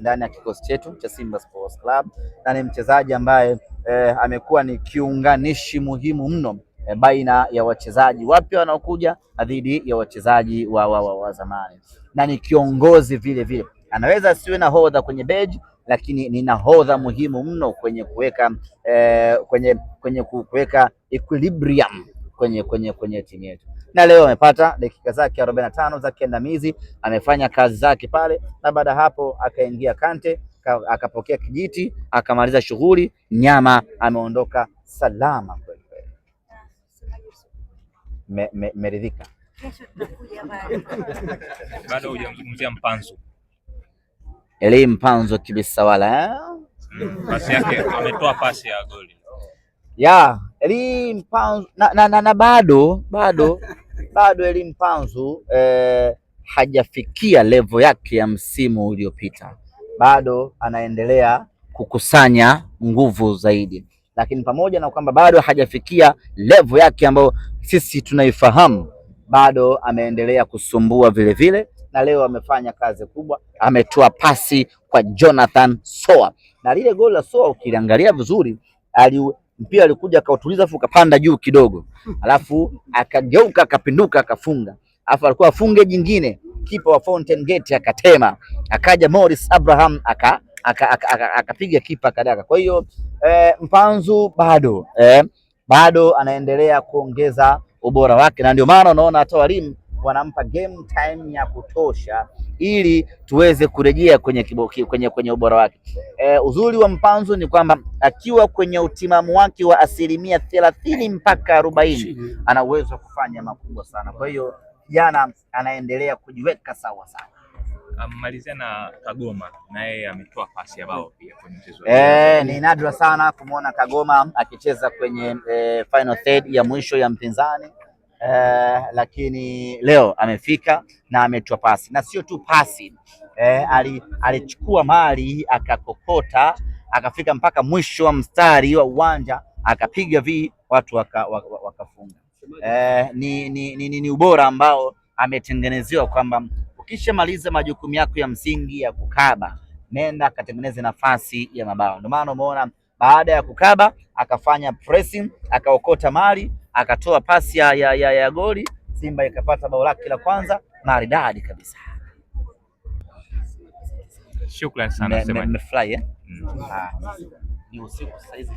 ndani ya kikosi chetu cha Simba Sports Club na ni mchezaji ambaye amekuwa ni kiunganishi muhimu mno baina ya wachezaji wapya wanaokuja na dhidi ya wachezaji wa zamani, na ni kiongozi vile vile. Anaweza asiwe nahodha kwenye bench, lakini ni nahodha muhimu mno kwenye kuweka kwenye kuweka equilibrium kwenye timu yetu, na leo amepata dakika zake 45 za kiandamizi, amefanya kazi zake pale, na baada hapo akaingia Kante akapokea kijiti akamaliza shughuli, nyama ameondoka salama kweli kweli. Meridhika? Bado hujamzungumzia Mpanzu. Eli Mpanzu kibisawala, eh? Pasi yake, ametoa pasi ya goli. Ya Eli Mpanzu na bado Eli Mpanzu hajafikia level yake ya msimu uliopita, bado anaendelea kukusanya nguvu zaidi, lakini pamoja na kwamba bado hajafikia level yake ambayo sisi tunaifahamu, bado ameendelea kusumbua vile vile, na leo amefanya kazi kubwa, ametoa pasi kwa Jonathan Soa, na lile goli la Soa ukiliangalia vizuri mpira alikuja akautuliza, afu ukapanda juu kidogo, alafu akageuka akapinduka akafunga, alafu alikuwa afunge jingine, kipa wa Fountain Gate akatema, akaja Morris Abraham akapiga aka kipa kadaka. Kwa hiyo Mpanzu bado anaendelea kuongeza ubora wake, na ndio maana unaona hata walimu wanampa game time ya kutosha ili tuweze kurejea kwenye ubora wake. Uzuri wa Mpanzu ni kwamba akiwa kwenye utimamu wake wa 30% mpaka 40% ana uwezo wa kufanya makubwa sana. Kwa hiyo kijana anaendelea kujiweka sawa sawa. Amemalizia na Kagoma, naye ametoa pasi ya bao pia kwenye mchezo. Ni nadra sana kumwona Kagoma akicheza kwenye final third ya mwisho ya mpinzani. Lakini leo amefika na ametoa pasi, na sio tu pasi, alichukua mali akakokota akafika mpaka mwisho wa mstari wa uwanja akapiga vi watu wakafunga. Ni ubora ambao ametengenezewa kwamba ukishamaliza majukumu yako ya msingi ya kukaba, nenda akatengeneze nafasi ya mabao. Ndio maana umeona baada ya kukaba akafanya pressing, akaokota mali, akatoa pasi ya goli, Simba ikapata bao lake la kwanza maridadi kabisa. Shukrani sana. Mmefurahi eh? Ni usiku sasa hizi.